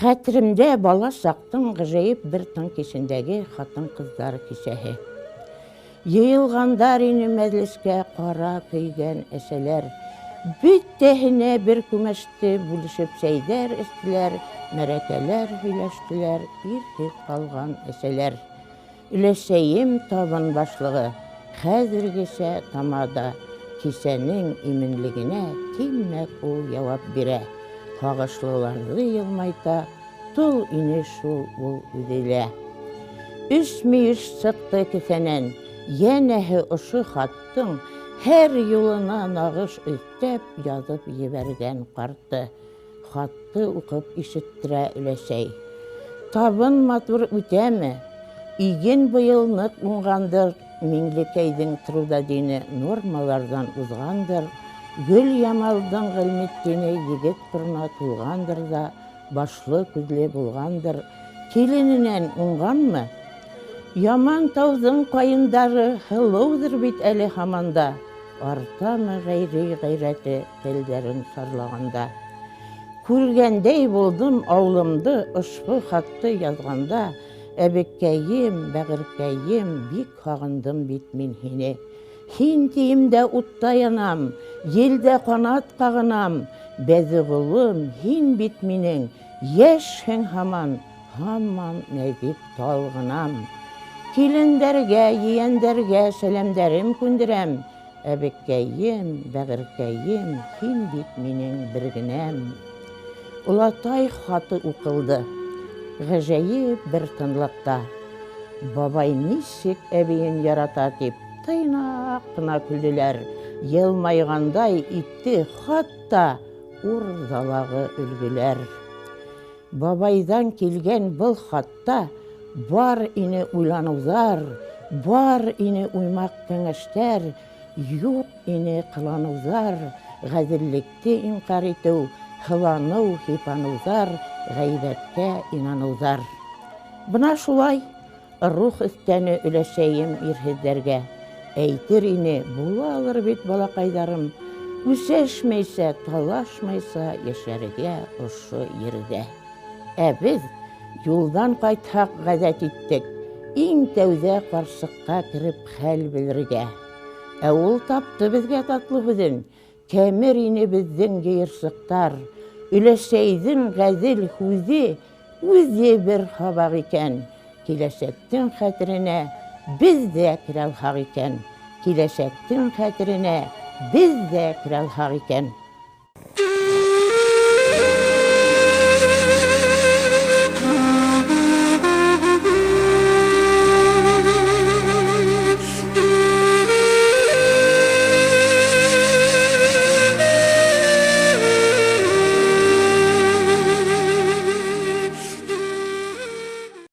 Хәтеремдә бала саҡтың ғәжәйеп бер тын кисендәге хатын-ҡыҙҙар кисәһе. Йыйылғандар ине мәҙлескә ҡара көйгән әсәләр. Бөтәһенә бер күмәсте бүлешеп сәйҙәр эстеләр, мәрәкәләр һөйләштеләр ирһеҙ ҡалған әсәләр. Өләсәйем табын башлығы, хәҙергесә тамада, кисәнең именлегенә тимәк ул яуап бирә, һағышлыларҙы йылмайта, Тол ине шул ул үҙе лә. Өс мөйөш сыҡты кеҫәнән, йәнәһе ошо хаттың һәр юлына нағыш өҫтәп яҙып ебәргән карты. Хатты уҡып ишеттерә өләсәй. Табын матур үтәме? Иген быел ныҡ уңғандыр, Миңлекәйҙең трудодены нормаларҙан уҙғандыр, Гөльямалдың Ғилметдине егет ҡорона тулғандыр да, Башлы-күҙле булғандыр, Килененән уңғанмы? Яман тауҙың ҡайындары Һылыуҙыр бит әле һаман да, Артамы ғәйри ғәйрәте Телдәрен сарлағанда? Күргәндәй булдым аулымды Ошбу хатты яҙғанда, Әбекәйем, бәгырькәйем, Бик һағындым бит мин һине. Һин тием дә утта янам, Елдә канат кагынам, Бәҙеғолым, һин бит минең Йәшһең һаман, һаман нәҙек тал гынам. Килендәргә, ейәндәргә Сәләмдәрем күндерәм, Әбекәйем, бәгырькәйем, Һин бит минең бергенәм. Олатай хаты укылды. Гаҗәеп бер тынлыкта. Бабай ничек әбиен ярата дип, тыйнак кына көлделәр. Елмайгандай итте хатта урдалагы өлгеләр. Бабайдан килгән был хатта бар ине уйлануҙар, бар ине уймаҡ кәңәштәр, юҡ ине ҡыланыуҙар, ғәҙеллекте инҡар итеү, һыланыу, һипаныуҙар, ғәйбәткә инаныуҙар. Бына шулай рух өҫтәне өләсәйем ирһеҙҙәргә. Әйтер ине, булалыр бит балаҡайҙарым, үсәшмәйсә, талашмайса йәшәргә ошо ерҙә. Ә беҙ юлдан ҡайтһаҡ ғәҙәт иттек, иң тәүҙә ҡарсыҡҡа кереп хәл белергә. Ә ул тапты беҙгә татлы һүҙен, Кәмер ине беҙҙең йыйырсыҡтар. Өләсәйҙең ғәҙел һүҙе үҙе бер һабаҡ икән. Киләсәктең хәтеренә беҙ ҙә керә алһаҡ икән. Киләсәктең хәтеренә беҙ ҙә керә алһаҡ икән.